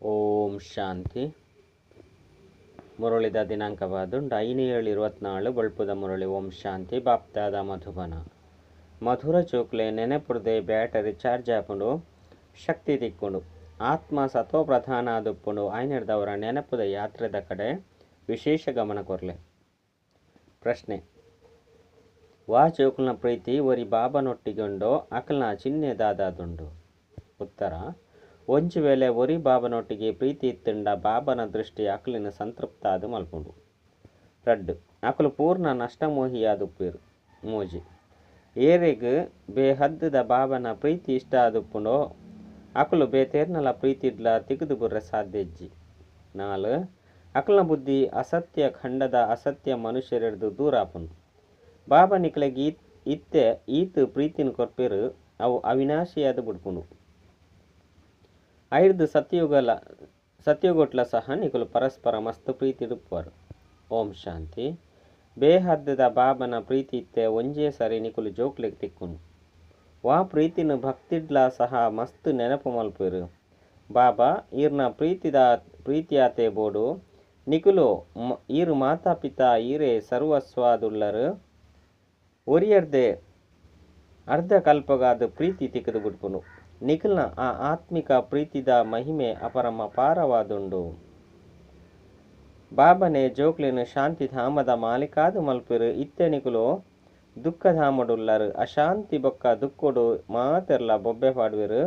ಓಂ ಶಾಂತಿ. ಮುರಳಿದ ದಿನಾಂಕವಾದುಂಡು 5/7/24 ಬೊಳ್ಪುದ ಮುರಳಿ. ಓಂ ಶಾಂತಿ. ಬಾಪ್ದಾದ ಮಧುಬನ. ಮಧುರ ಚೋಕ್ಲೆ ನೆನೆಪುರ್ದೆ battery charge ಆಪುಂಡು, ಶಕ್ತಿ ತಿಕ್ಕೊಂಡು ಆತ್ಮ ಸತ್ವ ಪ್ರಧಾನ ಆದುಪ್ಪುಂಡು. ಆಯ್ನೆರ್ದವರ ನೆನಪುದ ಯಾತ್ರೆದ ಕಡೆ ವಿಶೇಷ ಗಮನ ಕೊರ್ಲೆ. ಪ್ರಶ್ನೆ: ವಾ ಚೋಕ್ಲನ ಪ್ರೀತಿ ಒರಿ ಬಾಬನೊಟ್ಟಿಗುಂಡೋ ಅಕಲ್ನ ಚಿಹ್ನೆ ದಾದಾದುಂಡು? ಉತ್ತರ: ಒಂಜಿ ವೇಳೆ ಒರಿ ಬಾಬನೊಟ್ಟಿಗೆ ಪ್ರೀತಿ ಇತ್ತುಂಡ ಬಾಬನ ದೃಷ್ಟಿ ಅಕಲಿನ ಸಂತೃಪ್ತ ಅದು ಮಲ್ಪುಂಡು. 2 ಅಕಲು ಪೂರ್ಣ ನಷ್ಟಮೋಹಿಯಾದುಪ್ಪೇರು. 3 ಏರೆಗ್ ಬೇಹದ್ದುದ ಬಾಬನ ಪ್ರೀತಿ ಇಷ್ಟ ಆದುಪ್ಪುಂಡೋ ಅಕಲು ಬೇತೇರ್ನಲ ಪ್ರೀತಿಡ್ಲ ತಿಗುದು ಬುರ್ರೆ ಸಾಧ್ಯಜ್ಜಿ. 4 ಅಕಲ್ನ ಬುದ್ಧಿ ಅಸತ್ಯ ಖಂಡದ ಅಸತ್ಯ ಮನುಷ್ಯರೆಡ್ದು ದೂರ ಆಪುಂಡು. ಬಾಬಾ ನಿಕ್ಲೆಗ್ ಇತ್ತೆ ಈತ್ ಪ್ರೀತಿನ ಕೊರ್ಪೇರು ಅವು ಅವಿನಾಶಿಯಾದ ಬುಡ್ಪುಂಡು. 5 ಸತ್ಯಯುಗೊಟ್ಲ ಸಹ ನಿಕುಲು ಪರಸ್ಪರ ಮಸ್ತ್ ಪ್ರೀತಿಡುಪ್ಪರು. ಓಂ ಶಾಂತಿ. ಬೇಹದ್ದದ ಬಾಬನ ಪ್ರೀತಿ ಇತ್ತೆ ಒಂಜೇ ಸರಿ ನಿಕುಲು ಜೋಕ್ಲೆಗ್ ತಿಕ್ಕುಂಡು. ವಾ ಪ್ರೀತಿನ ಭಕ್ತಿಡ್ಲ ಸಹ ಮಸ್ತ್ ನೆನಪು ಮಲ್ಪೇರು. ಬಾಬಾ ಈರ್ನ ಪ್ರೀತಿಯಾತೆ ಬೋಡು ನಿಕುಲು ಈರು ಮಾತಾ ಪಿತಾ ಈರೇ ಸರ್ವಸ್ವಾದುಳ್ಳರು. ಒರಿಯರ್ದೆ ಅರ್ಧ ಕಲ್ಪಗಾದ ಪ್ರೀತಿ ತಿಕ್ಕದು ಬಿಡ್ಪುನು. ನಿಖಲ್ನ ಆ ಆತ್ಮಿಕ ಪ್ರೀತಿದ ಮಹಿಮೆ ಅಪರಮಪಾರವಾದುಂಡು. ಬಾಬನೆ ಜೋಕ್ಲೆನು ಶಾಂತಿಧಾಮದ ಮಾಲಿಕಾದು ಮಲ್ಪೆರು. ಇತ್ತೆ ನಿಕುಲು ದುಃಖಧಾಮಡುಲ್ಲರು. ಅಶಾಂತಿ ಬೊಕ್ಕ ದುಃಖಡು ಮಾತೆರ್ಲ ಬೊಬ್ಬೆ ಪಾಡುವೆರು.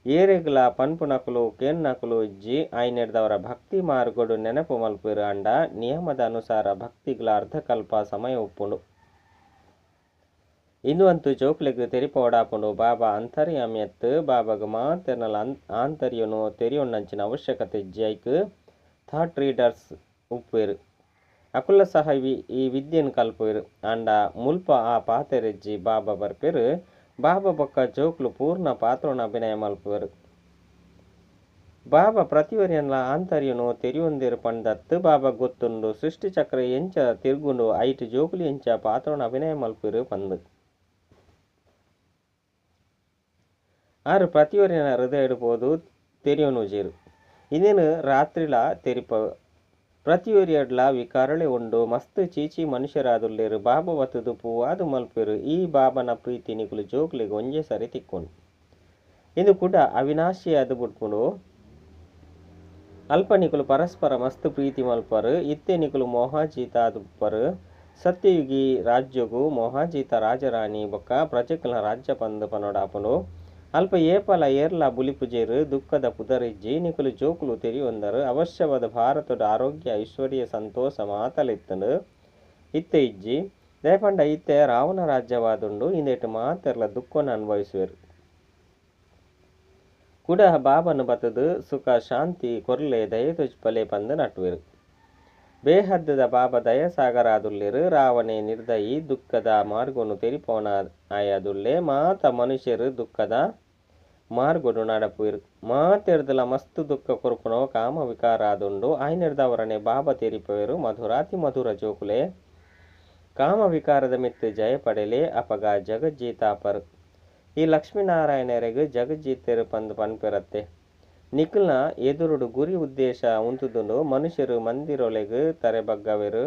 ಏರೆಗ್ಲ ಪನ್ಪುನಕುಲು ಕೇನ್ನಕುಲು ಇಜ್ಜಿ. ಆಯ್ನೆಡ್ದವರ ಭಕ್ತಿ ಮಾರ್ಗಡು ನೆನಪು ಮಲ್ಪೆರು. ಅಂಡ ನಿಯಮದ ಅನುಸಾರ ಭಕ್ತಿಗ್ಲ ಅರ್ಧಕಲ್ಪ ಸಮಯ ಉಪ್ಪುಂಡು. ಇಂದು ಅಂತೂ ಜೋಕ್ಲೆಗ್ ತೆರಿಪೋಡಾಪುಂಡು. ಬಾಬಾ ಅಂತರ್ಯಾಮಿಯತ್ತು. ಬಾಬಾಗ ಮಾತೆರ್ನಲ ಆಂತರ್ಯನು ತೆರಿಯೊಣ್ಣಂಚಿನ ಅವಶ್ಯಕತೆ ಇಜ್ಜಿ. ಐಕ್ ಥಾಟ್ ರೀಡರ್ಸ್ ಉಪ್ಪೇರು. ಅಕುಲ ಸಹ ಈ ವಿದ್ಯೆನ್ ಕಲ್ಪುವೆರು. ಅಂಡ ಮುಲ್ಪ ಆ ಪಾತೆರೆಜ್ಜಿ. ಬಾಬಾ ಬರ್ಪೇರು. ಬಾಬಾ ಬೊಕ್ಕ ಜೋಕ್ಲು ಪೂರ್ಣ ಪಾತ್ರನ ಅಭಿನಯ ಮಲ್ಪುವೆರು. ಬಾಬಾ ಪ್ರತಿಯೊರಿಯನ್ಲ ಆಂತರ್ಯನು ತೆರಿಯೊಂದಿರು ಪಂಡತ್ತು ಬಾಬಾ ಗೊತ್ತುಂಡು. ಸೃಷ್ಟಿ ಚಕ್ರ ಎಂಚ ತಿರ್ಗುಂಡು ಐಟ್ ಜೋಕ್ಲು ಎಂಚ ಪಾತ್ರನ ಅಭಿನಯ ಮಲ್ಪುವೆರು ಪಂದು. ಆರು ಪ್ರತಿಯೊರಿಯನ ಹೃದಯ ಇಡ್ಬೋದು ತೆರಿಯೋನುಜೇರು. ಇನ್ನೇನು ರಾತ್ರಿಲ ತೆರಿಪ ಪ್ರತಿಯೊರಿಯಡ್ಲ ವಿಕಾರಳೆ ಉಂಡು. ಮಸ್ತ್ ಚೀಚಿ ಮನುಷ್ಯರಾದುಲ್ಲೇರು. ಬಾಬಾ ಬತ್ತದು ಪೂವಾದು ಮಲ್ಪೇರು. ಈ ಬಾಬನ ಪ್ರೀತಿ ನಿಕುಲು ಜೋಕ್ಲೆಗ್ ಒಂಜೇ ಸರಿ ತಿಕ್ಕೊಂಡು. ಇಂದು ಕೂಡ ಅವಿನಾಶಿಯಾದ ಬುಡ್ಪುಂಡು. ಅಲ್ಪ ನಿಕುಲು ಪರಸ್ಪರ ಮಸ್ತ್ ಪ್ರೀತಿ ಮಲ್ಪರು. ಇತ್ತೆ ನಿಕುಲು ಮೋಹಾಜೀತ ಆದುಪ್ಪರು. ಸತ್ಯಯುಗಿ ರಾಜ್ಯಗು ಮೋಹಾಜೀತ ರಾಜರಾಣಿ ಬೊಕ್ಕ ಪ್ರಜೆಕುಲ ರಾಜ್ಯ ಪಂದು ಪನೋಡಾಪುಂಡು. ಅಲ್ಪ ಏಪಲ ಏರ್ಲ ಬುಲಿಪುಜೇರು. ದುಃಖದ ಪುದರಿಜ್ಜಿ. ನಿಕುಲು ಜೋಕುಲು ತೆರಿಯೊಂದರು. ಅವಶ್ಯವಾದ ಭಾರತದ ಆರೋಗ್ಯ ಐಶ್ವರ್ಯ ಸಂತೋಷ ಮಾತಲಿತ್ತಂಡು ಇತ್ತೆ ಇಜ್ಜಿ. ದಯಪಂಡ ಇತ್ತೆ ರಾವಣ ರಾಜ್ಯವಾದುಂಡು. ಇಂದೆಟ್ ಮಾತೆರ್ಲ ದುಃಖನ ಅನುಭವಿಸುವೆರು. ಕೂಡ ಬಾಬನು ಬತ್ತದು ಸುಖ ಶಾಂತಿ ಕೊರ್ಲೆ ದಯ ತುಜ್ಪಲೆ ಪಂದು ನಟ್ಟುವೆರು. ಬೇಹದ್ದದ ಬಾಬಾ ದಯಸಾಗರಾದುಲ್ಲೇರು. ರಾವಣೆ ನಿರ್ದಯಿ ದುಃಖದ ಮಾರ್ಗನು ತೆರಿಪೋಣ ಆಯಾದುಲ್ಲೆ. ಮಾತ ಮನುಷ್ಯರು ದುಃಖದ ಮಾರ್ಗೊಡು ನಡಪುವೆರು. ಮಾತೆರ್ದಲ ಮಸ್ತ್ ದುಃಖ ಕೊರ್ಪುನೋ ಕಾಮ ವಿಕಾರ ಆದುಂಡು. ಆಯ್ನೆರ್ದವರನೆ ಬಾಬಾ ತೆರಿಪುವೆರು. ಮಧುರಾತಿ ಮಧುರ ಜೋಕುಲೆ ಕಾಮ ವಿಕಾರದ ಮಿತ್ತು ಜಯ ಪಡೆಲೆ ಅಪಗ ಜಗಜ್ಜೀತಾಪರು. ಈ ಲಕ್ಷ್ಮೀನಾರಾಯಣರಿಗೆ ಜಗಜ್ಜೀತರು ಪಂದು ಪನ್ಪೆರತ್ತೆ. ನಿಖಲ್ನ ಎದುರುಡು ಗುರಿ ಉದ್ದೇಶ ಉಂತುದುಂಡು. ಮನುಷ್ಯರು ಮಂದಿರೊಳೆಗ್ ತರೆ ಬಗ್ಗವೆರು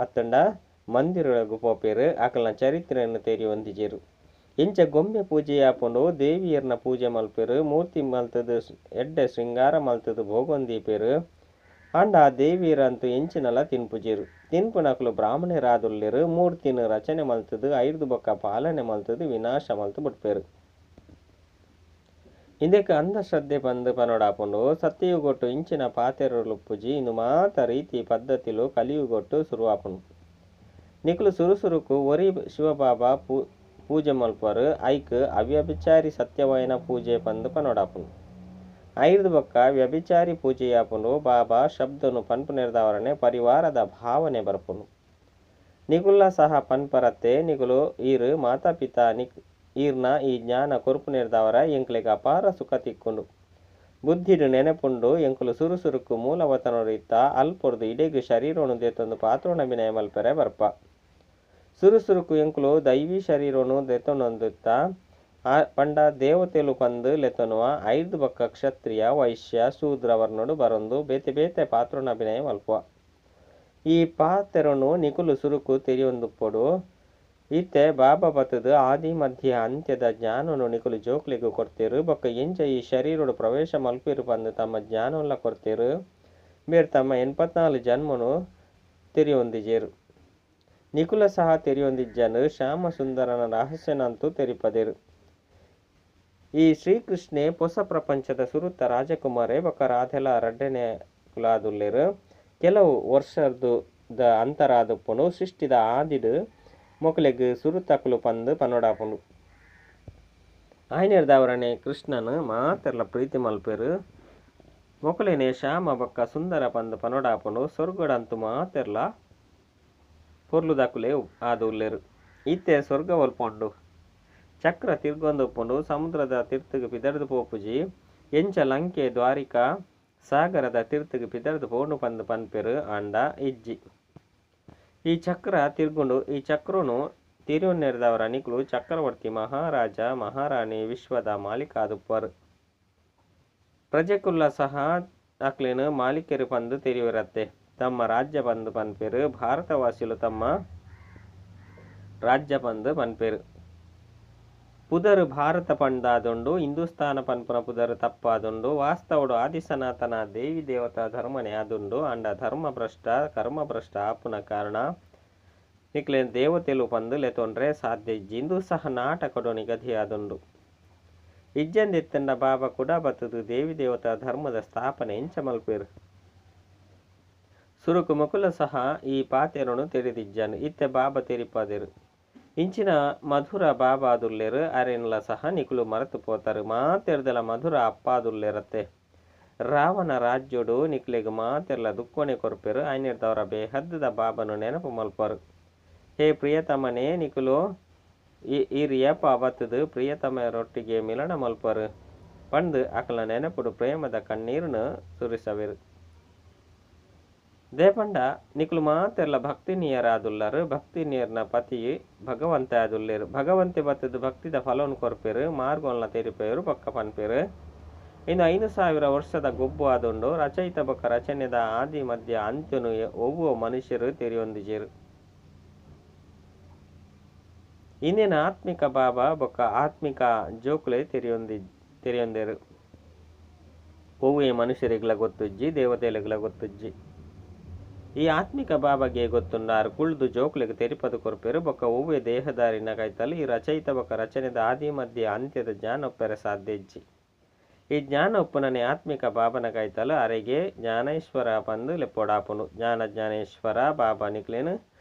ಅತ್ತಂಡ ಮಂದಿರೊಳಗು ಪೋಪೇರು. ಅಕಲ್ನ ಚರಿತ್ರೆಯನ್ನು ತೆರಿಯೊಂದಿಜೆರು. ಇಂಚ ಗೊಂಬೆ ಪೂಜೆ ಆಪುಂಡು. ದೇವಿಯರ್ನ ಪೂಜೆ ಮಲ್ಪೆರು. ಮೂರ್ತಿ ಮಲ್ತದು ಎಡ್ಡೆ ಶೃಂಗಾರ ಮಲ್ತದು ಭೋಗೊಂದೀಪೇರು. ಅಂಡ ಆ ದೇವಿಯರಂತೂ ಎಂಚಿನಲ ತಿನ್ಪುಜೆರು. ತಿನ್ಪುನಕುಲು ಬ್ರಾಹ್ಮಣರಾದುಲ್ಲೇರು. ಮೂರ್ತಿನ ರಚನೆ ಮಲ್ತದು ಐರ್ದು ಬೊಕ್ಕ ಪಾಲನೆ ಮಲ್ತದು ವಿನಾಶ ಮಲ್ತು ಬಿಟ್ಪೇರು. ಇಂದಕ್ಕೆ ಅಂಧಶ್ರದ್ಧೆ ಬಂದು ಪನೋಡಾಪುಂಡು. ಸತ್ಯಯುಗೊಟ್ಟು ಇಂಚಿನ ಪಾತೆರಲು ಪೂಜಿ. ಇಂದು ಮಾತ ರೀತಿ ಪದ್ಧತಿಲು ಕಲಿಯುಗೊಟ್ಟು ಶುರುವಾಪುಂಡು. ನಿಕುಲು ಸುರುಸುರುಕು ಒರಿ ಶಿವಬಾಬಾ ಪೂಜೆ ಮಲ್ಪರು. ಐಕ್ ಅವ್ಯಭಿಚಾರಿ ಸತ್ಯವಾಯನ ಪೂಜೆ ಪಂದು ಪನೋಡಾಪುಂಡು. ಐರ್ದು ಬೊಕ್ಕ ವ್ಯಭಿಚಾರಿ ಪೂಜೆಯಾಪುಂಡು. ಬಾಬಾ ಶಬ್ದನು ಪನ್ಪು ನಿರ್ಧಾರಣೆ ಪರಿವಾರದ ಭಾವನೆ ಬರ್ಪುಂಡು. ನಿಕುಲ್ಲ ಸಹ ಪನ್ಪರತ್ತೆ. ನಿಕುಲು ಈರು ಮಾತಾ ಪಿತಾ ಈರ್ನ ಈ ಜ್ಞಾನ ಕೊರ್ಪು ನಿರ್ದವರ ಎಂಕ್ಲೆಗ್ ಅಪಾರ ಸುಖ ತಿಕ್ಕೊಂಡು. ಬುದ್ಧಿಡು ನೆನಪುಂಡು. ಎಂಕುಲು ಸುರುಸುರುಕು ಮೂಲವತನೊಡು ಇತ್ತ ಅಲ್ಪೊರ್ದು ಇಡೆಗ್ ಶರೀರೊನು ದೇತೊಂದು ಪಾತ್ರೊನ ಅಭಿನಯ ಮಲ್ಪೆರೆ ಬರ್ಪ. ಸುರುಸುರುಕು ಎಂಕುಲು ದೈವಿ ಶರೀರೊನು ದೆತೊನೊಂದಿತ್ತ ಪಂಡ ದೇವತೆಲು ಪಂದ್ ಲೆತೊನುವ ಐರ್ದ್ ಬೊಕ್ಕ ಕ್ಷತ್ರಿಯ, ವೈಶ್ಯ, ಶೂದ್ರ ವರ್ಣಡು ಬರೊಂದು ಬೇತೆ ಬೇತೆ ಪಾತ್ರೊನ್ ಅಭಿನಯ ಮಲ್ಪುವ. ಈ ಪಾತೆರೊನು ನಿಕುಲು ಸುರುಕು ತೆರಿಯೊಂದುಪ್ಪೊಡು. ಇತ್ತೆ ಬಾಬಾ ಬತ್ತುದು ಆದಿ ಮಧ್ಯ ಅಂತ್ಯದ ಜ್ಞಾನೊನು ನಿಕುಲು ಜೋಕ್ಲೆಗ್ ಕೊರ್ತೆರ್. ಬೊಕ್ಕ ಎಂಚ ಈ ಶರೀರೊಡು ಪ್ರವೇಶ ಮಲ್ಪುವೆರ್ ಪಂದ್ ತಮ್ಮ ಜ್ಞಾನೊನ್ಲ ಕೊರ್ತೆರ್. ಮೇರ್ ತಮ್ಮ 84 ಜನ್ಮೊನು ತೆರಿಯೊಂದಿಜೆರ್. ನಿಕುಲ ಸಹ ತೆರಿಯೊಂದಿಜ್ಜಂಡ್. ಶ್ಯಾಮ ಸುಂದರನ ರಹಸ್ಯನಂತೂ ತೆರಿಪದೆರ್. ಈ ಶ್ರೀಕೃಷ್ಣೆ ಪೊಸ ಪ್ರಪಂಚದ ಸುರುತ ರಾಜಕುಮಾರೆ ಬೊಕ್ಕ ರಾಧೆಲ ರಡ್ಡನೆ ಕುಲಾದುಲ್ಲೆರ್. ಕೆಲವು ವರ್ಷರ್ದ್ ದ ಅಂತರ ಆದುಪ್ಪುಂಡು. ಸೃಷ್ಟಿದ ಆದಿಡ್ ಮೊಕಲೆಗ್ ಸುರುತಕುಲು ಪಂದ್ ಪನೊಡಾಪುಂಡು. ಆಯನೆರ್ದಾವರನೆ ಕೃಷ್ಣನ್ ಮಾತೆರ್ಲ ಪ್ರೀತಿ ಮಲ್ಪೆರ್. ಮೊಕಲೆನೆ ಶ್ಯಾಮ ಬೊಕ್ಕ ಸುಂದರ ಪಂದ್ ಪನೊಡಾಪುಂಡು. ಸ್ವರ್ಗಡಂತೂ ಮಾತೆರ್ಲ ಪೊರ್ಲುದಕುಲೇ ಆದ್ ಉಲ್ಲೆರ್. ಇತ್ತೆ ಸ್ವರ್ಗ ಒಲ್ಪ ಉಂಡು? ಚಕ್ರ ತಿರ್ಗೊಂದು ಉಪ್ಪುಂಡು. ಸಮುದ್ರದ ತಿರ್ತುಗು ಪಿದಡ್ದ್ ಪೋಪುಜಿ. ಎಂಚ ಲಂಕೆ ದ್ವಾರಿಕಾ ಸಾಗರದ ತಿರ್ತುಗು ಪಿದಡ್ದ್ ಪೋಂಡು ಪಂದ್ ಪನ್ಪೆರ್ ಆಂಡ ಇಜ್ಜಿ. ಈ ಚಕ್ರ ತಿರ್ಗುಂಡು. ಈ ಚಕ್ರೊನು ತಿರುನೆರ್ದಾವರ ನಿಕುಲು ಚಕ್ರವರ್ತಿ ಮಹಾರಾಜ ಮಹಾರಾಣಿ ವಿಶ್ವದ ಮಾಲೀಕ ಆದುಪ್ಪುವರ್. ಪ್ರಜೆಕುಲ್ಲ ಸಹ ಅಕ್ಲೆನ್ ಮಾಲೀಕೆರ್ ಪಂದ್ ತೆರಿಯುವರತ್ತೆ. ತಮ್ಮ ರಾಜ್ಯ ಪಂದ್ ಪನ್ಪೆರ್. ಭಾರತವಾಸಿಲು ತಮ್ಮ ರಾಜ್ಯ ಪಂದ್ ಪನ್ಪೆರ್. ಪುದರ್ ಭಾರತ ಪಂದಾದುಂಡು. ಹಿಂದೂಸ್ತಾನ ಪನ್ಪುನ ಪುದರ್ ತಪ್ಪಾದುಂಡು. ವಾಸ್ತವಡು ಆದಿ ಸನಾತನ ದೇವಿ ದೇವತಾ ಧರ್ಮನೇ ಆದುಂಡು. ಆಂಡ ಧರ್ಮ ಭ್ರಷ್ಟ ಕರ್ಮ ಭ್ರಷ್ಟ ಆಪುನ ಕಾರಣ ನಿಕ್ಲೆನ್ ದೇವತೆಲು ಪಂದ್ ಲೆತೊನ್ರೆ ಸಾಧ್ಯ ಇಜ್ಜಿ. ಇಂದು ಸಹ ನಾಟಕಡು ನಿಗದಿಯಾದುಂಡು. ಇಜ್ಜಂದಿತ್ತುಂಡ ಬಾಬಾ ಕುಡ ಬತ್ತುದು ದೇವಿ ದೇವತಾ ಧರ್ಮದ ಸ್ಥಾಪನೆ ಎಂಚ ಮಲ್ಪೆರ್? ಸುರುಕು ಮೊಕುಲ ಸಹ ಈ ಪಾತೆರೊನು ತೆರಿದಿಜ್ಜಂಡ್. ಇತ್ತೆ ಬಾಬಾ ತೆರಿಪಾದೆರ್. ಇಂಚಿನ ಮಧುರ ಬಾಬಾ ಆದುಲ್ಲೆರ್. ಅರೆನ್ಲ ಸಹ ನಿಕುಲು ಮರತು ಪೋತರ್. ಮಾತೆರ್ದಲ ಮಧುರ ಅಪ್ಪಾದುಲ್ಲೆರತ್ತೆ. ರಾವಣ ರಾಜ್ಯೊಡು ನಿಕ್ಲೆಗ್ ಮಾತೆರ್ಲ ದುಕ್ಕೊನೆ ಕೊರ್ಪೆರ್. ಆಯನೆರ್ದಾವರ ಬೇಹದ್ದ ಬಾಬಾನು ನೆನಪು ಮಲ್ಪರು. ಹೇ ಪ್ರಿಯತಮನೇ, ನಿಕುಲು ಈರ್ ಏಪ ಬತ್ತುದು ಪ್ರಿಯತಮರೊಟ್ಟಿಗೆ ಮಿಲನ ಮಲ್ಪರು ಪಂದ್ ಅಕಲ್ನ ನೆನಪುಡು ಪ್ರೇಮದ ಕಣ್ಣೀರ್ನ್ ಸುರಿಸವೆರ್. ದೇಪಂಡ ನಿಕುಲು ಮಾತೆರ್ಲ ಭಕ್ತಿನೀಯರಾದುಲ್ಲರ್. ಭಕ್ತಿನೀಯರ್ನ ಪತಿ ಭಗವಂತೆ ಆದುಲ್ಲೆರ್. ಭಗವಂತೆ ಬತ್ತುದು ಭಕ್ತಿದ ಫಲವನ್ನು ಕೊರ್ಪೆರ್. ಮಾರ್ಗನ್ಲ ತೆರಿಪೆರ್ ಬೊಕ್ಕ ಪನ್ಪೆರ್. ಇಂದು 5000 ವರ್ಷದ ಗೊಬ್ಬು ಆದುಂಡು. ರಚಯಿತ ಬೊಕ್ಕ ರಚನೆದ ಆದಿ ಮಧ್ಯ ಅಂತ್ಯನು ಒವ್ವೋ ಮನುಷ್ಯರು ತೆರಿಯೊಂದಿಜೆರ್. ಇಂದಿನ ಆತ್ಮಿಕ ಬಾಬಾ ಬೊಕ್ಕ ಆತ್ಮಿಕ ಜೋಕುಲೆ ತೆರಿಯೊಂದೆರ್. ಒವ್ವೇ ಮನುಷ್ಯರಿಗ್ಲ ಗೊತ್ತುಜ್ಜಿ, ದೇವತೆಗಳಿಗ್ಲ ಗೊತ್ತುಜ್ಜಿ. ಈ ಆತ್ಮಿಕ ಬಾಬಾಗೆ ಗೊತ್ತುಂಡು. ಆರು ಕುಳ್ದು ಜೋಕುಲೆಗ್ ತೆರಿಪದು ಕೊರ್ಪೆರ್. ಬೊಕ್ಕ ಒವ್ವೇ ದೇಹದಾರಿನ ಕೈತಲ್ ಈ ರಚಯಿತ ಬೊಕ್ಕ ರಚನೆದ ಆದಿ ಮಧ್ಯ ಅಂತ್ಯದ ಜ್ಞಾನ ಒಪ್ಪೆರೆ ಸಾಧ್ಯ ಇಜ್ಜಿ. ಈ ಜ್ಞಾನ ಒಪ್ಪುನನೆ ಆತ್ಮಿಕ ಬಾಬನ ಕೈತಲ್ ಅರೆಗೆ ಜ್ಞಾನೇಶ್ವರ ಪಂದ್ ಲೆಪ್ಪೋಡಾಪುಂಡು. ಜ್ಞಾನ ಜ್ಞಾನೇಶ್ವರ ಬಾಬಾ ನಿಕ್ಲೆನ್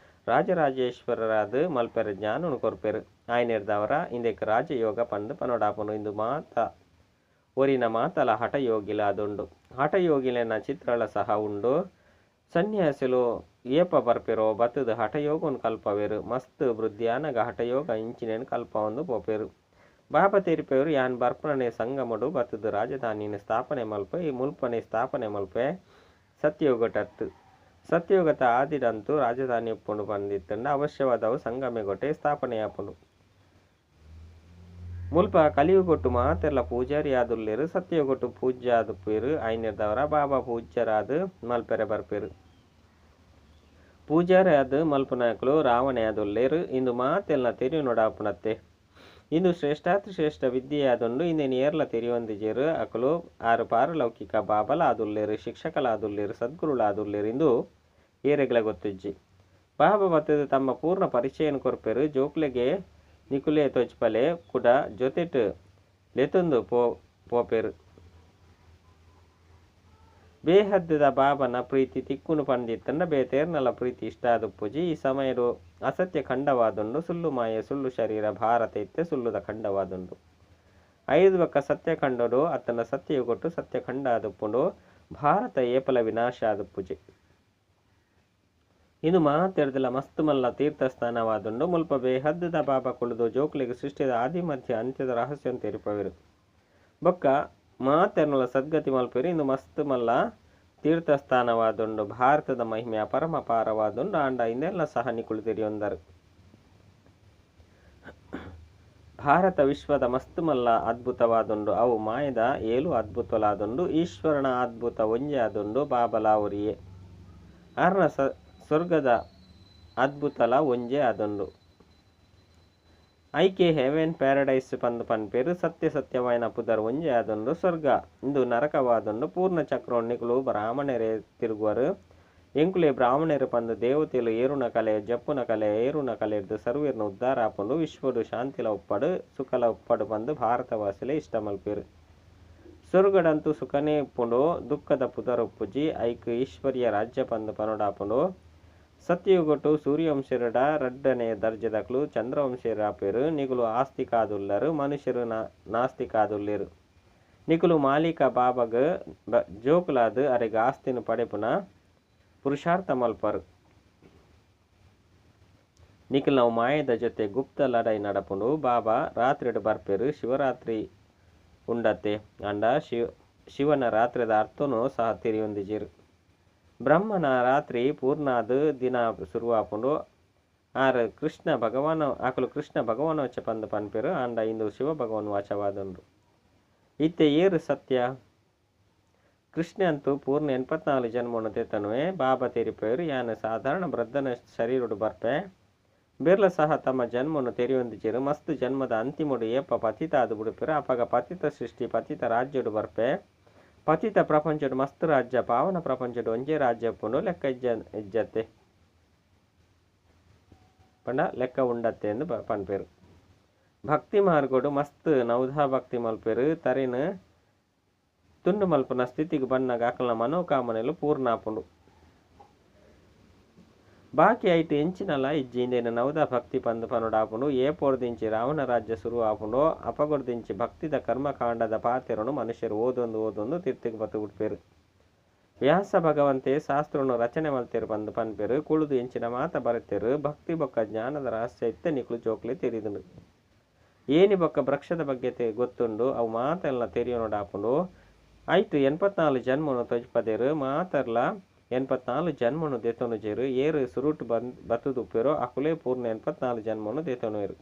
ರಾಜರಾಜೇಶ್ವರರಾದ್ ಮಲ್ಪೆರೆ ಜ್ಞಾನನು ಕೊರ್ಪೆರ್. ಆಯನೆರ್ದಾವರ ಇಂದೆಕ್ ರಾಜಯೋಗ ಪಂದ್ ಪನೊಡಾಪುಂಡು. ಇಂದು ಮಾತ ಒರಿನ ಮಾತಲ ಹಠಯೋಗಿಲ ಆದುಂಡು. ಹಠಯೋಗಿಲೆನ ಚಿತ್ರಲ ಸಹ ಉಂಡು. ಸನ್ಯಾಸಿಲು ಏಪ ಬರ್ಪೆರೋ ಬತ್ತುದು ಹಠಯೋಗನ್ ಕಲ್ಪವೆರ್. ಮಸ್ತ್ ವೃದ್ಧಿಯಾನಗ ಹಠಯೋಗ ಇಂಚಿನೇನ್ ಕಲ್ಪವೊಂದು ಪೋಪೆರ್. ಬಾಬಾ ತೆರಿಪೆರು ಯಾನ್ ಬರ್ಪುನನೆ ಸಂಗಮಡು ಬತ್ತುದು ರಾಜಧಾನಿನ ಸ್ಥಾಪನೆ ಮಲ್ಪೆ, ಈ ಮುಲ್ಪನೆ ಸ್ಥಾಪನೆ ಮಲ್ಪೆ ಸತ್ಯಯುಗಟತ್ತು. ಸತ್ಯಯುಗತ ಆದಿಡಂತೂ ರಾಜಧಾನಿ ಉಪ್ಪುಂಡು ಪಂದಿತ್ತುಂಡ ಅವಶ್ಯವಾದವು ಸಂಗಮೆಗೊಟ್ಟೆ ಸ್ಥಾಪನೆಯಾಪುಂಡು. ಮುಲ್ಪ ಕಲಿಯುಗೊಟ್ಟು ಮಾತೆರ್ಲ ಪೂಜಾರಿ ಆದುಲ್ಲೆರ್. ಸತ್ಯಯುಗೊಟ್ಟು ಪೂಜ್ಯ ಆದುಪ್ಪುವೆರ್. ಆಯನೆರ್ದಾವರ ಬಾಬಾ ಪೂಜ್ಯರಾದ್ ಮಲ್ಪೆರೆ ಬರ್ಪೆರ್. ಪೂಜಾರಿ ಆದ್ ಮಲ್ಪುನಕುಲು ರಾವಣೆ ಆದುಲ್ಲೆರ್. ಇಂದು ಮಾತೆಲ್ನ ತೆರಿಯೊನೊಡಾಪುನತ್ತೆ. ಇಂದು ಶ್ರೇಷ್ಠಾತಿ ಶ್ರೇಷ್ಠ ವಿದ್ಯೆ ಆದುಂಡು. ಇಂದೆನ್ ಏರ್ಲ ತೆರಿಯೊಂದಿಜೆರ್. ಅಕುಲು ಆರು ಪಾರಲೌಕಿಕ ಬಾಬಲ ಆದುಲ್ಲೆರ್, ಶಿಕ್ಷಕಲಾದುಲ್ಲೆರ್, ಸದ್ಗುರುಲಾದುಲ್ಲೆರ್. ಇಂದು ಏರೆಗ್ಲ ಗೊತ್ತುಜ್ಜಿ. ಬಾಬಾ ಬತ್ತುದು ತಮ್ಮ ಪೂರ್ಣ ಪರಿಚಯನ್ ಕೊರ್ಪೆರ್. ಜೋಕ್ಲೆಗೆ ನಿಕುಲೇ ತೋಜ್ಪಲೆ ಕುಡ ಜೊತೆಟ್ ಲೆತೊಂದು ಪೋಪೆರ್. ಬೇಹದ್ದದ ಬಾಬನ ಪ್ರೀತಿ ತಿಕ್ಕುಂಡು ಪಂದಿತ್ತುಂಡ ಬೇತೇರ್ನಲ ಪ್ರೀತಿ ಇಷ್ಟ ಆದುಪ್ಪುಜಿ. ಈ ಸಮಯಡು ಅಸತ್ಯ ಖಂಡವಾದುಂಡು. ಸುಳ್ಳು ಮಾಯೆ ಸುಳ್ಳು ಶರೀರ ಭಾರತ ಇತ್ತೆ ಸುಳ್ಳುದ ಖಂಡವಾದುಂಡು. ಐದು ಬೊಕ್ಕ ಸತ್ಯಖಂಡಡು ಅತ್ತಂಡ ಸತ್ಯಯುಗೊಟ್ಟು ಸತ್ಯಖಂಡ ಆದುಪ್ಪುಂಡು. ಭಾರತ ಏಪಲ ವಿನಾಶ ಆದುಪ್ಪುಜಿ. ಇಂದು ಮಾತೆರ್ದಲ ಮಸ್ತ್ ಮಲ್ಲ ತೀರ್ಥಸ್ಥಾನವಾದುಂಡು. ಮುಲ್ಪ ಬೇಹದ್ದದ ಬಾಬಾ ಕುಳ್ದು ಜೋಕ್ಲೆಗ್ ಸೃಷ್ಟಿದ ಆದಿ ಮಧ್ಯ ಅಂತ್ಯದ ರಹಸ್ಯನ್ ತೆರಿಪವೆರ್. ಬೊಕ್ಕ ಮಾತೆರ್ನಲ ಸದ್ಗತಿ ಮಲ್ಪೆರ್. ಇಂದು ಮಸ್ತ್ ಮಲ್ಲ ತೀರ್ಥಸ್ಥಾನವಾದುಂಡು. ಭಾರತದ ಮಹಿಮೆ ಅಪರಮಪಾರವಾದುಂಡು. ಆಂಡ ಇಂದೆಲ್ಲ ಸಹ ನಿಕುಲು ತೆರಿಯೊಂದರು. ಭಾರತ ವಿಶ್ವದ ಮಸ್ತ್ ಮಲ್ಲ ಅದ್ಭುತವಾದುಂಡು. ಅವು ಮಾಯೆದ ಏಳು ಅದ್ಭುತಲಾದುಂಡು. ಈಶ್ವರನ ಅದ್ಭುತ ಒಂಜೇ ಆದುಂಡು. ಬಾಬಲ ಒರಿಯೇ. ಆರ್ನ ಸ್ವರ್ಗದ ಅದ್ಭುತಲ ಒಂಜೇ ಆದುಂಡು. ಐಕೆ ಹೆವೆನ್ ಪ್ಯಾರಡೈಸ್ ಪಂದ್ ಪನ್ಪೆರ್. ಸತ್ಯ ಸತ್ಯವಾಯಿನ ಪುದರ್ ಒಂಜೇ ಆದುಂಡು. ಸ್ವರ್ಗ ಇಂದು ನರಕವಾದುಂಡು. ಪೂರ್ಣ ಚಕ್ರೊನ್ ನಿಕುಲು ಬ್ರಾಹ್ಮಣರೇ ತಿರುಗುವರು. ಎಂಕುಲೇ ಬ್ರಾಹ್ಮಣರು ಪಂದ್ ದೇವತೆಲು ಏರುನ ಕಲೆ ಜಪ್ಪುನ ಕಲೆ ಏರುನ ಕಲೆರ್ದ್ ಸರ್ವೆರ್ನ ಉದ್ಧಾರ ಆಪುಂಡು. ವಿಶ್ವಡು ಶಾಂತಿಲ ಉಪ್ಪಡು ಸುಖಲ ಉಪ್ಪಡು ಪಂದ್ ಭಾರತವಾಸಿಲೇ ಇಷ್ಟ ಮಲ್ಪೆರು. ಸ್ವರ್ಗಡಂತೂ ಸುಖನೇ ಉಪ್ಪುಂಡು, ದುಃಖದ ಪುದರ್ ಉಪ್ಪುಜಿ. ಐಕ್ ಈಶ್ವರ್ಯ ರಾಜ್ಯ ಪಂದ್ ಪನೊಡಾಪುಂಡು. ಸತ್ಯಯುಗಟು ಸೂರ್ಯವಂಶೀಯರುಡ ರಡ್ಡನೇ ದರ್ಜೆದಕ್ಲು ಚಂದ್ರವಂಶೀಯರಾಪೆರು. ನಿಕುಲು ಆಸ್ತಿಕಾದುಲ್ಲರು, ಮನುಷ್ಯರು ನಾಸ್ತಿಕಾದುಲ್ಲೆರು. ನಿಕುಲು ಮಾಲೀಕ ಬಾಬಾಗ್ ಜೋಕುಲಾದ್ ಅರೆಗ್ ಆಸ್ತಿನ ಪಡೆಪುನ ಪುರುಷಾರ್ಥ ಮಲ್ಪರು. ನಿಕುಲ್ನವು ಮಾಯದ ಜೊತೆ ಗುಪ್ತ ಲಡಾಯಿ ನಡಪುಂಡು. ಬಾಬಾ ರಾತ್ರಿಡ್ ಬರ್ಪೆರು. ಶಿವರಾತ್ರಿ ಉಂಡತೆ ಅಂಡ ಶಿವನ ರಾತ್ರಿದ ಅರ್ಥನೂ ಸಹ ತೆರಿಯೊಂದಿಜೆರು. ಬ್ರಹ್ಮನ ರಾತ್ರಿ ಪೂರ್ಣಾದ್ ದಿನ ಶುರುವಾಪುಂಡು. ಆರ್ ಕೃಷ್ಣ ಭಗವಾನ ಆಕುಲು ಕೃಷ್ಣ ಭಗವಾನ್ ವಚ ಪಂದ್ ಪನ್ಪೆರು. ಆಂಡ ಇಂದು ಶಿವ ಭಗವಾನ್ ವಾಚವಾದುಂಡು. ಇತ್ತೆ ಏರು ಸತ್ಯ? ಕೃಷ್ಣ ಅಂತೂ ಪೂರ್ಣ 84 ಜನ್ಮನು ತೆತನುವೆ. ಬಾಬಾ ತೆರಿಪೆರು ಯಾನ್ ಸಾಧಾರಣ ವೃದ್ಧನ ಶರೀರಡು ಬರ್ಪೆ. ಬಿರ್ಲ ಸಹ ತಮ್ಮ ಜನ್ಮನು ತೆರಿಯೊಂದಿಜೆರು. ಮಸ್ತ್ ಜನ್ಮದ ಅಂತಿಮಡು ಏಪ ಪತಿತ ಆದ್ ಬುಡುಪೆರು. ಅಪಗ ಪತಿತ ಸೃಷ್ಟಿ ಪತಿತ ರಾಜ್ಯಡು ಬರ್ಪೆ. ಪತಿತ ಪ್ರಪಂಚಡು ಮಸ್ತ್ ರಾಜ್ಯ, ಪಾವನ ಪ್ರಪಂಚಡು ಒಂಜೇ ರಾಜ್ಯ ಉಪ್ಪುಂಡು. ಲೆಕ್ಕ ಇಜ್ಜತ್ತೆ ಪಂಡ ಲೆಕ್ಕ ಉಂಡತ್ತೆ ಎಂದು ಪನ್ಪೆರು. ಭಕ್ತಿ ಮಾರ್ಗಡು ಮಸ್ತ್ ನವಧಾ ಭಕ್ತಿ ಮಲ್ಪೆರು. ತರೆನ್ ತುಂಡು ಮಲ್ಪುನ ಸ್ಥಿತಿಗೆ ಬಣ್ಣಗ ಅಕಲ್ನ ಮನೋಕಾಮನೆಲು ಪೂರ್ಣ ಆಪುಂಡು. ಬಾಕಿ ಐಟ್ ಎಂಚಿನಲ ಇಜ್ಜಿ. ಇಂದೇನು ನವಧಾ ಭಕ್ತಿ ಪಂದ್ ಪನೊಡಾಪುಂಡು. ಏಪೊರ್ದಿಂಚಿ ರಾವಣ ರಾಜ್ಯ ಶುರು ಆಪುಂಡು. ಅಪಗೊರ್ದಿಂಚಿ ಭಕ್ತಿದ ಕರ್ಮಕಾಂಡದ ಪಾತೆರನು ಮನುಷ್ಯರು ಓದೊಂದು ಓದೊಂದು ತಿರ್ತಿಗೆ ಬತ್ತು ಬಿಡ್ಪೆರು. ವ್ಯಾಸ ಭಗವಂತೆ ಶಾಸ್ತ್ರನು ರಚನೆ ಮಲ್ತೆರು ಪಂದ್ ಪನ್ಪೆರು. ಕುಳುದು ಎಂಚಿನ ಮಾತ ಬರೆತೆರು. ಭಕ್ತಿ ಬೊಕ್ಕ ಜ್ಞಾನದ ರಹಸ್ಯ ಇತ್ತೆ ನಿಕುಲು ಜೋಕ್ಲೆ ತೆರಿದುಂಡು. ಏನಿ ಬೊಕ್ಕ ವೃಕ್ಷದ ಬಗ್ಗೆ ಗೊತ್ತುಂಡು. ಅವು ಮಾತೆಲ್ಲ ತೆರಿಯೊನೊಡಾಪುಂಡು. ಐಟ್ 84 ಜನ್ಮನು ತೊಜ್ಪದೆರು. ಮಾತರ್ಲ 84 ಜನ್ಮನು ದೆತೊನುಜೆರು. ಏರು ಸುರುಟು ಬತ್ತುದುಪ್ಪೆರೋ ಅಕುಲೇ ಪೂರ್ಣ 84 ಜನ್ಮನು ದೆತೊನುವೆರು.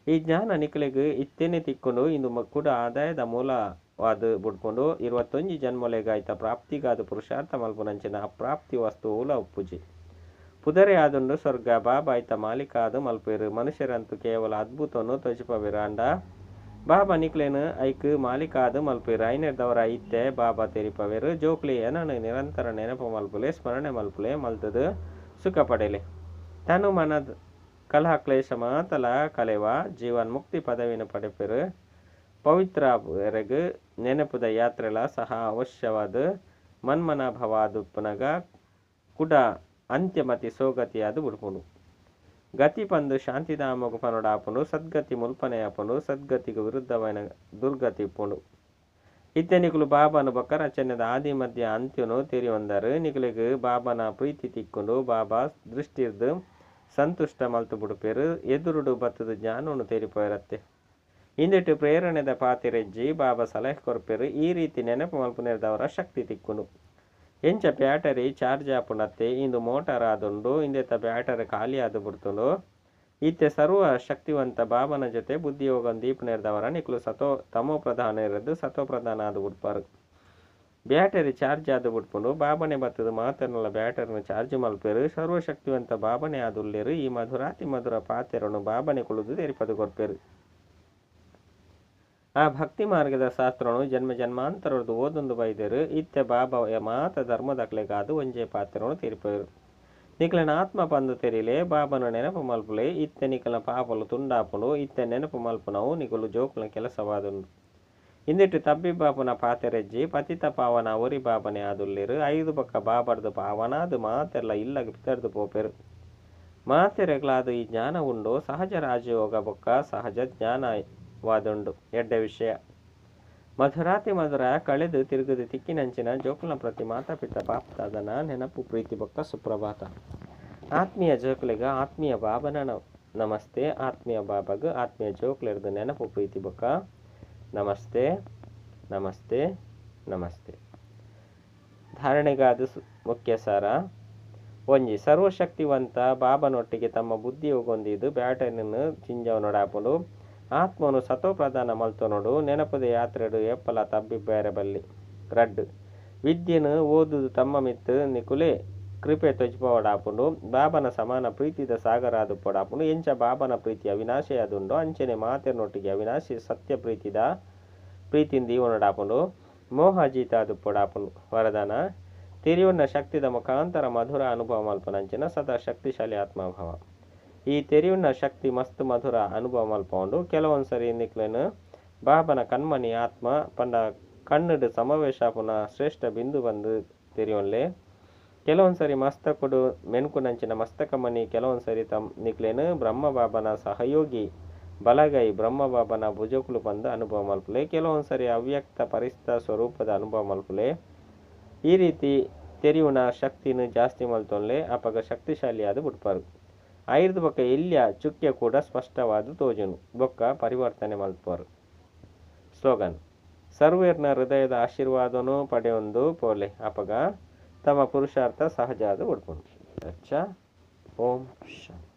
ಈ ಜ್ಞಾನ ನಿಕುಲೆಗ್ ಇತ್ತೇನೆ ತಿಕ್ಕೊಂಡು ಇಂದು ಕೂಡ ಆದಾಯದ ಮೂಲವಾದ ಬುಡ್ಪುಂಡು. 21 ಜನ್ಮಲೆಗಾಯ್ತ ಪ್ರಾಪ್ತಿಗಾದ ಪುರುಷಾರ್ಥ ಮಲ್ಪುನಂಚಿನ ಅಪ್ರಾಪ್ತಿ ವಸ್ತು ಉಲ ಉಪ್ಪುಜಿ. ಪುದರೆ ಆದುಂಡು ಸ್ವರ್ಗ. ಬಾಬಾ ಆಯ್ತ ಮಾಲೀಕ ಆದ್ ಮಲ್ಪೆರು. ಮನುಷ್ಯರಂತೂ ಕೇವಲ ಅದ್ಭುತವನ್ನು ತೊಜಿಪವೆರು. ಅಂಡ ಬಾಬಾ ನಿಕ್ಲೇನು ಐಕ್ ಮಾಲೀಕ ಆದ್ ಮಲ್ಪೆರು. ಐನೆರ್ದವರ ಇತ್ತೆ ಬಾಬಾ ತೆರಿಪವೆರು. ಜೋಕ್ಲೆ ಏನನ್ನು ನಿರಂತರ ನೆನಪು ಮಲ್ಪುಲೆ, ಸ್ಮರಣೆ ಮಲ್ಪುಲೆ, ಮಲ್ತದು ಸುಖ ಪಡೆಲೆ. ತನು ಮನದ ಕಲಹ ಕ್ಲೇಶ ಮಾತಲ ಕಲೆವ ಜೀವನ್ ಮುಕ್ತಿ ಪದವಿನ ಪಡೆಪೆರು. ಪವಿತ್ರ ಎರೆಗ್ ನೆನಪುದ ಯಾತ್ರೆಲ ಸಹ ಅವಶ್ಯವಾದ ಮನ್ಮನಾಭವಾದುಪ್ಪುನಗ ಕುಡ ಅಂತ್ಯಮತಿ ಸೋಗತಿಯಾದ ಬುಡ್ಪುಂಡು. ಗತಿ ಪಂದು ಶಾಂತಿಧಾಮಗು ಪನೊಡಾಪುಂಡು. ಸದ್ಗತಿ ಮುಲ್ಪನೆ ಆಪುಂಡು. ಸದ್ಗತಿಗೆ ವಿರುದ್ಧವಾದ ದುರ್ಗತಿ ಇಪ್ಪುಂಡು. ಇತ್ತೆ ನಿಕುಲು ಬಾಬಾನ ಬೊಕ್ಕ ರಚನೆದ ಆದಿ ಮಧ್ಯ ಅಂತ್ಯನು ತೆರಿಯೊಂದರು. ನಿಕುಲೆಗ್ ಬಾಬಾನ ಪ್ರೀತಿ ತಿಕ್ಕೊಂಡು ಬಾಬಾ ದೃಷ್ಟಿರ್ದು ಸಂತುಷ್ಟ ಮಲ್ತು ಬುಡುಪೆರು. ಎದುರುಡು ಬತ್ತದ ಜ್ಞಾನವನ್ನು ತೆರಿಪೋಯರತ್ತೆ. ಇಂದೆಟ್ ಪ್ರೇರಣೆದ ಪಾತೆರೆಜ್ಜಿ ಬಾಬಾ ಸಲಹೆ ಕೊರ್ಪೆರು. ಈ ರೀತಿ ನೆನಪು ಮಲ್ಪುನೆರ್ದವರ ಶಕ್ತಿ ತಿಕ್ಕುಂಡು. ಎಂಚ ಬ್ಯಾಟರಿ ಚಾರ್ಜ್ ಆಪುಂಡತ್ತೆ. ಇಂದು ಮೋಟಾರ್ ಆದುಂಡು. ಇಂದೆತ ಬ್ಯಾಟರಿ ಖಾಲಿ ಆದು ಬಿಡ್ತುಂಡು. ಇತ್ತೆ ಸರ್ವ ಶಕ್ತಿವಂತ ಬಾಬನ ಜೊತೆ ಬುದ್ಧಿಯೋಗ ದೀಪುನೆರ್ದವರ ನಿಕುಲು ಸತೋ ತಮೋ ಪ್ರಧಾನ ಇರದು ಸತೋ ಪ್ರಧಾನ ಆದು ಬಿಡ್ಪಾರು. ಬ್ಯಾಟರಿ ಚಾರ್ಜ್ ಆದು ಬಿಡ್ಪುಂಡು. ಬಾಬನೆ ಬತ್ತದ ಮಾತರ್ನಲ ಬ್ಯಾಟರಿನ ಚಾರ್ಜ್ ಮಲ್ಪೆರು. ಸರ್ವಶಕ್ತಿವಂತ ಬಾಬನೆ ಆದುಲ್ಲೆರು. ಈ ಮಧುರಾತಿ ಮಧುರ ಪಾತೆರನು ಬಾಬನೆ ಕುಳುದು ತೆರಿಪದು ಕೊರ್ಪೆರು. ಆ ಭಕ್ತಿ ಮಾರ್ಗದ ಶಾಸ್ತ್ರನು ಜನ್ಮ ಜನ್ಮಾಂತರದ್ದು ಓದೊಂದು ಬೈದೆರು. ಇತ್ತೆ ಬಾಬಾ ಮಾತ ಧರ್ಮದಕ್ಲೆಗಾದು ಒಂಜೇ ಪಾತ್ರನು ತೆರಿಪೆರು. ನಿಕಲನ ಆತ್ಮ ಪಂದು ತೆರಿಲೆ ಬಾಬನ ನೆನಪು ಮಲ್ಪುಲೆ. ಇತ್ತೆ ನಿಕಲನ ಪಾಪಲು ತುಂಡಾಪುಂಡು. ಇತ್ತೆ ನೆನಪು ಮಲ್ಪುನವು ನಿಕುಲು ಜೋಕುಲ ಕೆಲಸವಾದುಂಡು. ಇಂದೆಟ್ಟು ತಬ್ಬಿ ಬಾಪುನ ಪಾತೆರೆಜ್ಜಿ ಪತಿತ ಪಾವನ ಒರಿ ಬಾಬನೆ ಆದುಲ್ಲೆರು. 5 ಬೊಕ್ಕ ಬಾಬರ್ದು ಪಾವನಾದು ಮಾತೆರ್ಲ ಇಲ್ಲಗ್ ಪಿತರ್ದು ಪೋಪೆರು. ಮಾತೆರೆಗ್ಲಾದು ಈ ಜ್ಞಾನ ಉಂಡು. ಸಹಜ ರಾಜಯೋಗ ಬೊಕ್ಕ ಸಹಜ ಜ್ಞಾನವಾದುಂಡು. ಎಡ್ಡೆ ವಿಷಯ. ಮಧುರಾತಿ ಮಧುರ ಕಳೆದು ತಿರುಗದು ತಿಕ್ಕಿನಂಚಿನ ಜೋಕುಲ ಪ್ರತಿ ಮಾತಾಪಿತ ಬಾಪ್ತಾದನ ನೆನಪು ಪ್ರೀತಿ ಬೊಕ್ಕ ಸುಪ್ರಭಾತ. ಆತ್ಮೀಯ ಜೋಕುಲೆಗ ಆತ್ಮೀಯ ಬಾಬನ ನಮಸ್ತೆ. ಆತ್ಮೀಯ ಬಾಬಾಗ ಆತ್ಮೀಯ ಜೋಕುಲೆರ್ದು ನೆನಪು ಪ್ರೀತಿ ಬೊಕ್ಕ ನಮಸ್ತೆ ನಮಸ್ತೆ ನಮಸ್ತೆ. ಧಾರಣೆಗಾದ ಮುಖ್ಯ ಸಾರ. ಒಂಜಿ ಸರ್ವಶಕ್ತಿವಂತ ಬಾಬನೊಟ್ಟಿಗೆ ತಮ್ಮ ಬುದ್ಧಿ ಹೊಂದಿದ್ದು ಬ್ಯಾಟರಿಯನ್ನು ಚಿಂಜವನೊಡಾಪುಂಡು. ಆತ್ಮನು ಸತೋಪ್ರಧಾನ ಮಲ್ತೊನೊಡು. ನೆನಪುದ ಯಾತ್ರೆಡ್ ಏಪಲಾ ತಬ್ಬಿಬ್ಬಾಯೆರೆ ಬಲ್ಲಿ. ರಡ್ಡ್. ವಿದ್ಯೆನ್ ಓದುದು ತಮ್ಮ ಮಿತ್ತ್ ನಿಕುಲೇ ಕೃಪೆ ತೊಜಿಪಾವೊಡಾಪುಂಡು. ಬಾಬನ ಸಮಾನ ಪ್ರೀತಿದ ಸಾಗರ ಆದುಪ್ಪೊಡಾಪುಂಡು. ಎಂಚ ಬಾಬನ ಪ್ರೀತಿ ಅವಿನಾಶಿಯಾದುಂಡೋ ಅಂಚನೆ ಮಾತೆರ್ನೊಟ್ಟಿಗೆ ಅವಿನಾಶಿ ಸತ್ಯ ಪ್ರೀತಿದ ಪ್ರೀತಿನ್ ದೀವೊನೊಡಾಪುಂಡು. ಮೋಹಜೀತ ಆದುಪ್ಪೊಡಾಪುಂಡು. ವರದಾನ: ತೆರಿಯುಣ್ಣ ಶಕ್ತಿದ ಮುಖಾಂತರ ಮಧುರ ಅನುಭವ ಮಲ್ಪುನಂಚಿನ ಸದಾ ಶಕ್ತಿಶಾಲಿ ಆತ್ಮಭಾವ. ಈ ತೆರಿಯುಣ್ಣ ಶಕ್ತಿ ಮಸ್ತ್ ಮಧುರ ಅನುಭವ ಮಲ್ಪವುಂಡು. ಕೆಲವೊಂದ್ಸರಿ ನಿಕ್ಲೆನ್ ಬಾಬನ ಕಣ್ಮಣಿ ಆತ್ಮ ಪಂಡ ಕಣ್ಣುಡ್ ಸಮಾವೇಶ ಆಪುನ ಶ್ರೇಷ್ಠ ಬಿಂದು ಬಂದು ತೆರಿಯೊನ್ಲೆ. ಕೆಲವೊಂದ್ಸರಿ ಮಸ್ತಕುಡು ಮೆಣ್ಕುನಂಚಿನ ಮಸ್ತಕಮಣಿ, ಕೆಲವೊಂದ್ಸರಿ ತಮ್ ನಿಕ್ಲೆನ್ ಬ್ರಹ್ಮ ಬಾಬನ ಸಹಯೋಗಿ ಬಲಗೈ ಬ್ರಹ್ಮ ಬಾಬನ ಭುಜಕುಲು ಬಂದು ಅನುಭವ ಮಲ್ಪುಲೆ. ಕೆಲವೊಂದ್ಸರಿ ಅವ್ಯಕ್ತ ಪರಿಸ್ತ ಸ್ವರೂಪದ ಅನುಭವ ಮಲ್ಪುಲೆ. ಈ ರೀತಿ ತೆರಿಯುಣ ಶಕ್ತಿನ ಜಾಸ್ತಿ ಮಲ್ತೊನ್ಲೆ. ಅಪಗ ಶಕ್ತಿಶಾಲಿಯಾದ ಬುಡ್ಪಾರು. ಐರ್ದ ಬೊಕ್ಕ ಎಲ್ಯ ಚುಕ್ಕೆ ಕೂಡ ಸ್ಪಷ್ಟವಾದ ತೋಜುನು ಬೊಕ್ಕ ಪರಿವರ್ತನೆ ಮಲ್ಪರು. ಸ್ಲೋಗನ್: ಸರ್ವೇರ್ನ ಹೃದಯದ ಆಶೀರ್ವಾದನು ಪಡೆಯೊಂದು ಪೋಲೆ. ಅಪಗ ತಮ್ಮ ಪುರುಷಾರ್ಥ ಸಹಜಾದ ಉಡ್ಪುಂಡು. ಅಚ್ಚಾ, ಓಂ ಶಾಂತಿ.